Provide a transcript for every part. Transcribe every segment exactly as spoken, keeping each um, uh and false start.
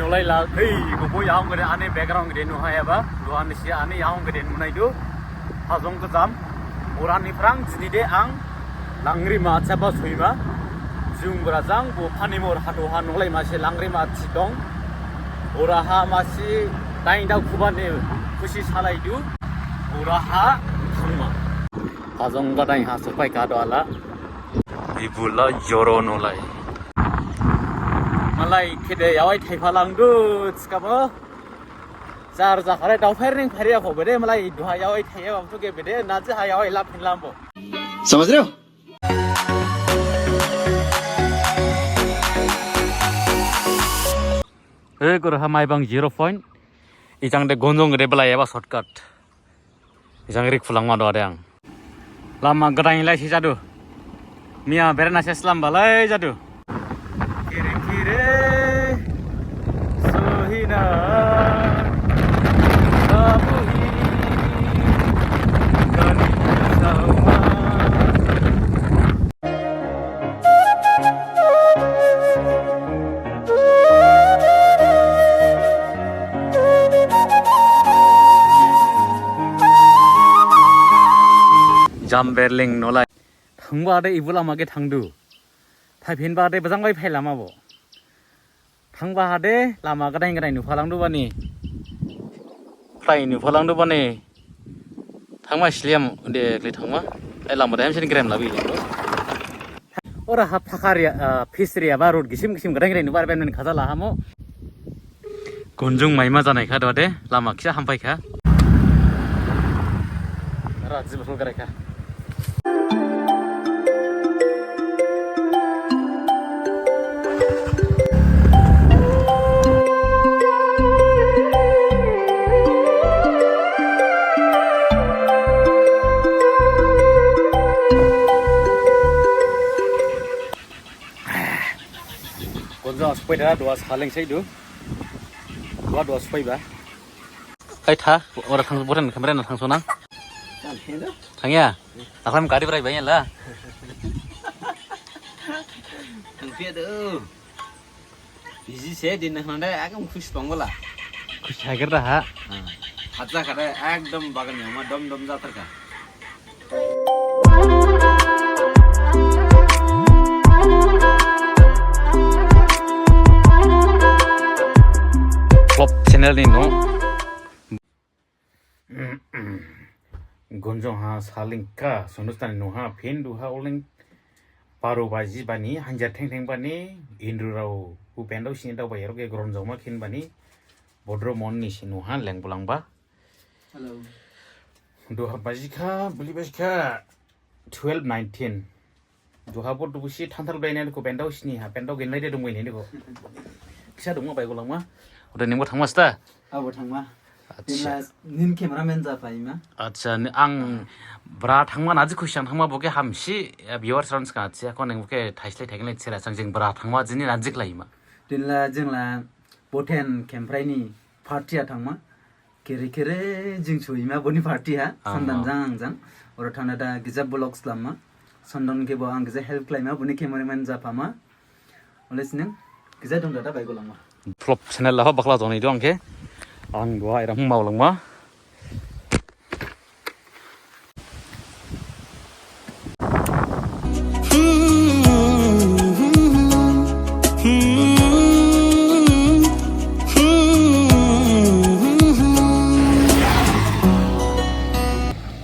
Lai la, hei, bo bo yaohon gede ani background gede nuhayaba, duha nisi ani yaohon gede nunaidu, Hajong Gajam, orani phrang jini de ang Langrima chaba soima, jung bra jang bo Panimur hadu ha nolai masi Langrima chidong, ora ha masi dain dao khubani khusi salaidu, ora ha thangma. Hajong Gajam ha sophai kha duha la. Ibu la joro nolai. Malai khede yawai thaiphalangdu, thikhabo. Jar jakhare dao pherning pheria kho bede, malai duha yawai thaiya bamthu khe bede, naji ha yawai laphin lambo. समझ रहे हो? He, gor ha Maibang zero point. Ijang de Gonjong de belai eba shortcut. Ijang rik phulang ma do adeng. Lama gadain lai si jadu. Miya berena se slam balai jadu. Kiri kiri. Sohina. Kabuhi. Kani sama. Jamberling nolai. Thangba de ibu lama khe thangdu. Phaiphinba de bajang bai phai lama bo. Thangba hade lama gadain gadain nuphalangdu bani. Phrai nuphalangdu bani. Thangma sliam de kli thangma. Ai lama de hamsin grem labi. Ora ha phakharia, ah, phisriya ba road gisim gisim gadain gadain nubar ben ben khaja lahamo. Gonjong maima janai kha dode, lama khisa hampai kha. Ra jibru garai kha. Gonjong sophai da, duha saleng sai du. Duha, duha sophaiba. Ai tha, ora thang, boten camera na thangso nang. Thangya? Akhlam gari brai baiya la. Thangphiya du. Busy se din nang de, ekdom khusi bang bala. Khusi hager da ha. Haja khade ekdom bagan yama dom dom jathar kha. Vlog channel ni no. Gonjong ha salingkha, Sonustan ni noh ha phin duha oling baro baji bani, hanjar theng theng bani, Indru rao, bu pendao sini dao bai, rok ge Gronjong ma khin bani, Bodro Mon ni si noh ha leng bulangba. Hello. Duha bajikha, bili bajikha, twelve nineteen. Duha bo dubusi thanthal bai nai ko pendao sini ha, pendao gen lai de dong bai nai ko. Kisa dong ma bai ko langma. Ode ningbo thangma sta? Abo thangma. Acha. Dinla nin cameraman ja phaima. Acha, ni ang bra thangma naji khusi ang thangma bo khe hamsi, eh, viewers rans ka acha ko ningbo khe thaislai thaigin lai chera sang jing bra thangma jini naji khlaima. Dinla jingla Boten Kemprai ni party ha thangma. Kere kere jing suima boni party ha, aha. Sandan jang ang jang. Oro thana da gija vlog slamma. Sandan khe bo ang gija help khlaima, boni cameraman japhama. Ole sining gija dong dada bai golangma. Vlog channel la ho bakla joni do ang khe. Ang duha era hung maolangma.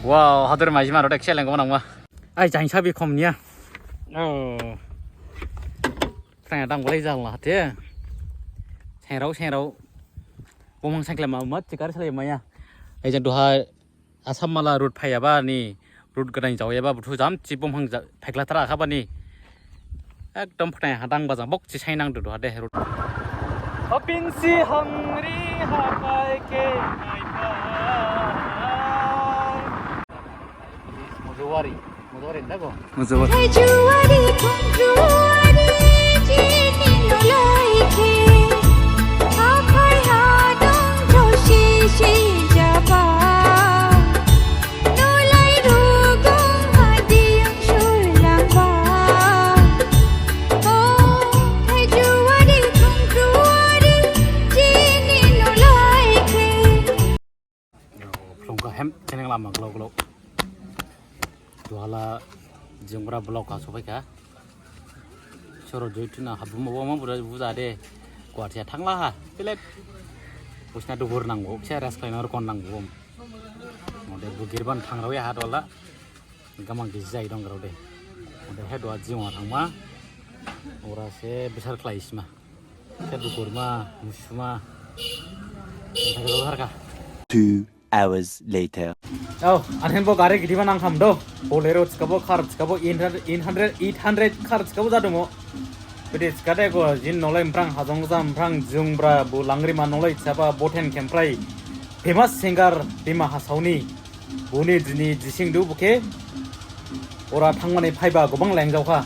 Wow, hadur mai jima rodek seleng ko nangma. Ai, jaing sabi khom niya. Oh. Tanya dang bolai jang la hate. Sengrao, sengrao. Bomang sangkle ma mat, cikar sale maya. Ai, jang duha Assam mala road phaiyaba ni, road gadain jaoyaba buthu jam, chibom hang ja-, phaikla thara khabani. Ekdom phnai hadang bajang bok chisai nangdu duha de road. Hapin si hangri hapai khe naipai. Mujawari, mujawari na bo? Mujawari. Duhala Jingbra block ha sophaikha. Soro joituna habumo wama bura buja de. Guwahati ha thangla ha. Belet. Busna dubur nangbo. Kisa rest khlaina rukon nangbo. Ode bugirban thangrawi ha duhala. Gamang gijai dong grao de. Ode he duha jingwa thangma. Ora se bisar khlaisima. Khe dukurma, musuma. Harka. Two hours later. Yo, anhen bo gari gidiba nang kham do. Bolero chikabo, car chikabo, eight hundred, eight hundred, eight hundred car chikabo jadumo. Bidi chikade go, jin nolai mprang, hajong jam mprang, Jingbra, bu langrima nolai chaba, Boten Kemprai. Famous singer, Dima Hasao ni. Boni dini jising du bokhe. Ora thangmani phaiba gabang lengjaokha.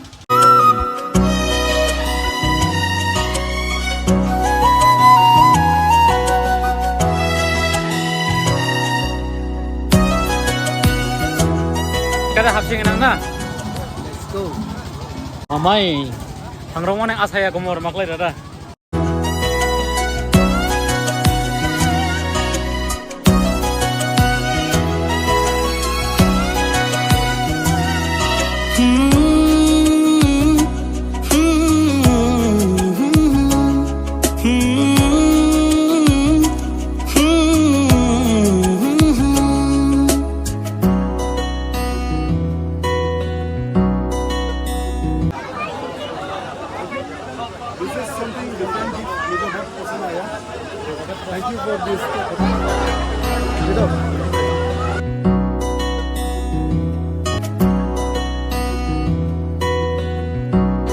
Kada hapsing nang na? Let's go. Amai, thangrok mane asaya gomor maklai dada. This is something different. मुझे बहुत पसंद आया. Thank you for this.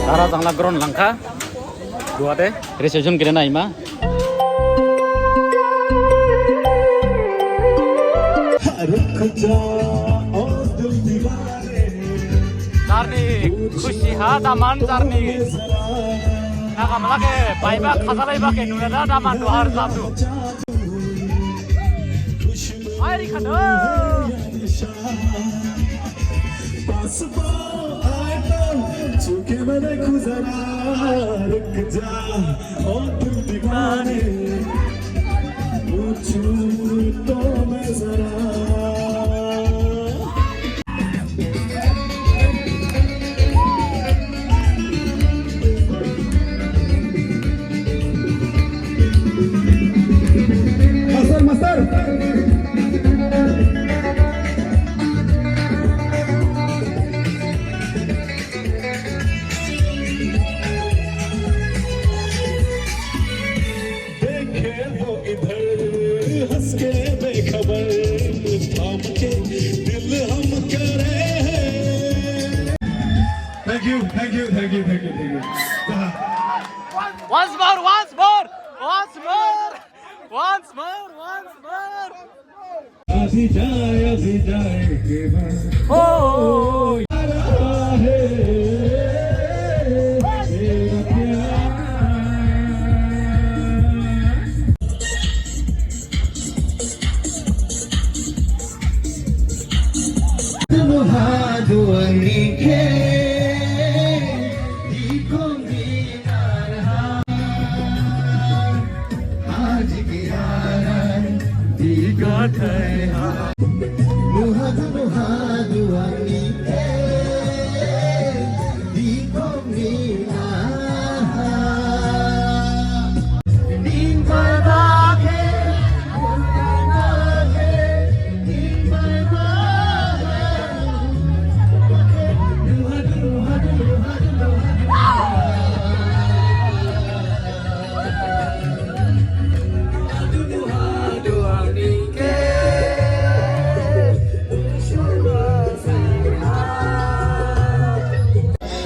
Dara jangla gron langkha. Duha de reception gede naima. Jarni khusi ha daman jarni. Naga mala khe baiba khajalaiba khe nuna da daman duha rajabdu. Ai ri khado. Master, master. देखे वो इधर हंस के बेखबर, थाम के दिल हम करे हैं. Thank you, thank you, thank you, thank you, thank you. Once more, once more, once more, once more, once more. अभी जाए, अभी जाए के बाद। ओ। आ रहा है तेरा प्यार।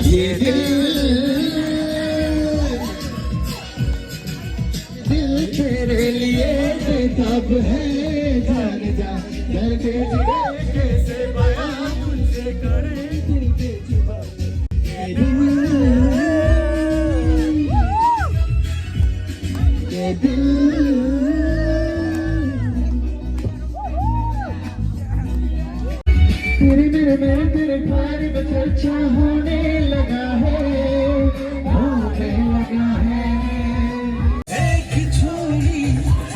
ये दिल दिल तेरे लिए बेताब है, जान जा, दर्द दिल कैसे बयां तुझसे करे, दिल बेजुबान। ये दिल, ये दिल। तेरे मेरे, मेरे तेरे बारे में चर्चा होने लगा है, होने लगा है। एक छोरी,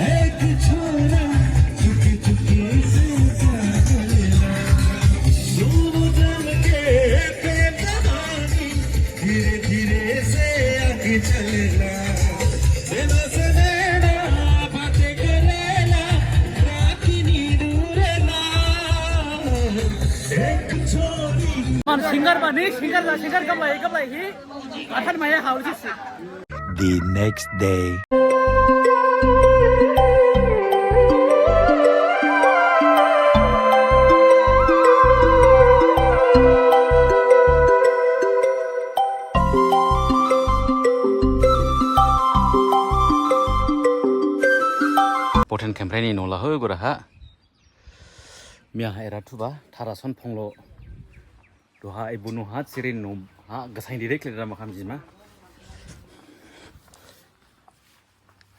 एक छोरा, चुपके चुपके से क्या चलेगा? दोनों जाने Man singer bani, singer la, singer gamlai, gamlai hi. Athan maya haul sisi. The next day. Boten Kemprai ni nola hoi gora ha. Miya ha era thuba, Tharason phonglo. Duha ibunu ha, Chirin no ha, gasain direct le dama kham jima.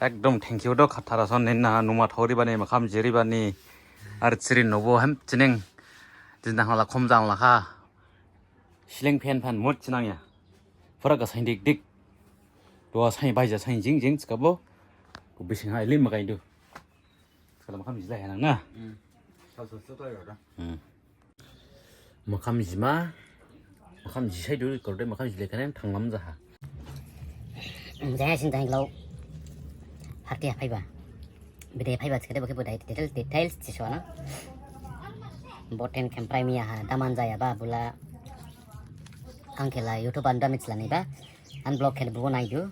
Ekdom thank you do, Tharason nena numa thauri bani, makham jiri bani, ar Chirin nobo hem chineng, jindang hala khom jang lakha, sileng phen phen mut chinang ya. Pura gasain dik dik. Duha sain baija sain jing jing chikabo. Ko bising ha ilim makai du. Kala makham jilai hanang na. Hmm. Sal sal sal lai da. Hmm. Makham jima, makham jisai du, korde makham jilai kane thanglam jaha. Jaya sin jai lau. Harti phaiba. Bide phaiba chikade bokhe budai detail, details chisona. Boten Kemprai miya ha, daman jaya ba bula. Angkela YouTube anda mitslani ba. Unblock khe bubo naidu.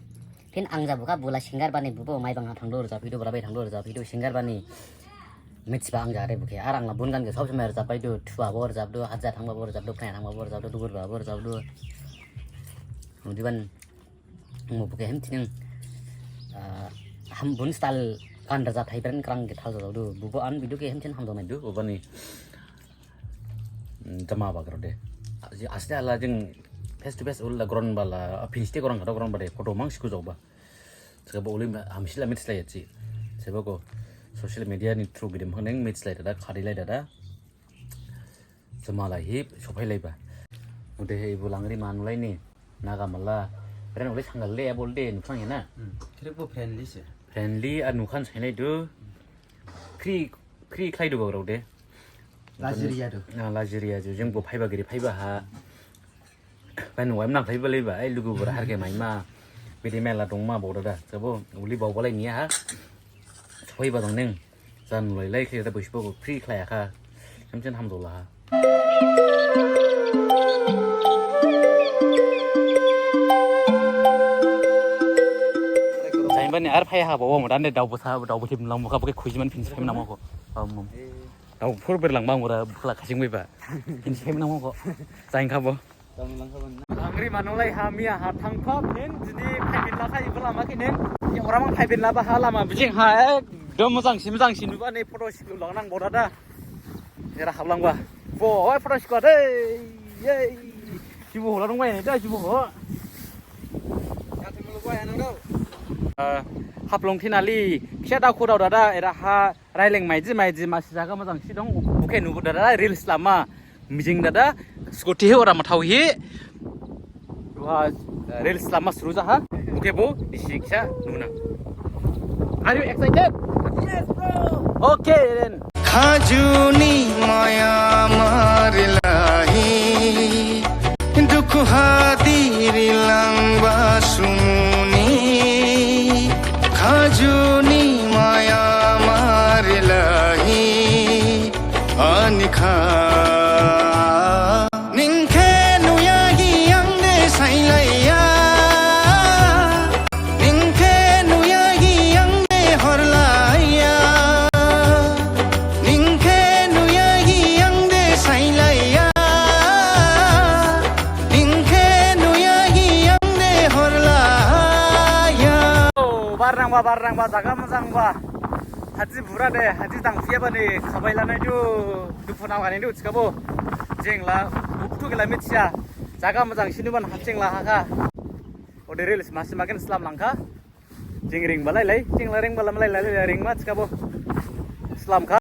Phin ang jabukha bula singer bani bubo Maibang ha thangdu rajaphidu, bora bai thangdu rajaphidu, singer bani. Mithiba ang jare bukhe. Ar ang la bun gan khe sob somai rajapphaidu, thuba bo rajapdu, haja thangba bo rajapdu, phai thangba bo rajapdu, dugur ba bo rajapdu. Udiban ang bukhe hem thining, ah, ham bun style gan rajapthai bren krang khe thal rajapdu. Bubo an video khe hem thin ham do maidu, ubani. Jama bagrao de. Aste hala jing face to face ula gron bala, a phin site gorang khado gron bade, photo mang siku jokba. Sega bo uli hamsila mitslai yachi. Seba ko social media ni through gidem haneng mitslai dada, khadilai dada. Jama lai hi, sophailaiba. Ude he ibu langri manulai ni, naga mala. Friend uli sangal le abol de, nukhang hena. Hmm. Kiri bo friendly se. Friendly, a nukhan sainai du. Free, free khlaidu bagrao de. Lajiriya du. Na lajiriya du. Jing bo phaiba giri phaiba ha. Bai nung waim nang phaiba laiba. Ai lugu bora harke maima. Bidi mela dongma bo dada. Sebo uli bao balai niya ha. Sophaiba dong neng. Jan lai lai khlai da boisbo free khlaiya kha. Samsen hamdola ha. Jainbani ar phai ha bawa mo dande dau butha, dau buthim lang bukha bukhe khujiman phinsi phem namo ko. Dau phur ber lang bang ura bukhla khasing beba. Phinsi phem namo ko. Jain kha bo. Langri manulai ha miya ha thangkha phin jini phaibin la kha ibu lama khinin. Ni ora mang phaibin la ba ha lama bijing ha ekdom mojang si mojang si nuba ni photo siklu lang nang bo dada. Era hablangba. Bo, oi, photo squad, ei, ei. Jibo hola dongbai ne, da, jibo ho. Ah, Haflong thinali, kisa da khodao dada, era ha, raileng maiji, maiji, masi jaga mojang si dong, bukhe nubo dada, reels lama, mijing dada, scooty he ora mathao hi. Wah, reels lama suru jaha. Bukhe bo, isi kisa nuna. Are you excited? Yes, bro. Okay, then. Khajuni maya marilahi, dukhu hadi rilang basuni. Khajuni maya marilahi, anikha. Ning khe nuya hi ang de sailaiya. Ning khe nuya hi ang de horlaiya. Ning khe nuya hi ang de sailaiya. Ning khe nuya hi ang de horlaiya. Oh, bar nangba, bar nangba, jaga mojangba. Haji bura de, haji dangphiyabani khabai lanaidu, duphu nanglanaidu, thikhabo. Jengla, buktu gila mithiya. Jaga mojang sinuban hapsengla hakha. Ode reels masi magen slam langkha. Jeng ringba lailai, jengla ringba lam lailai, ringma thikhabo. Slamkha.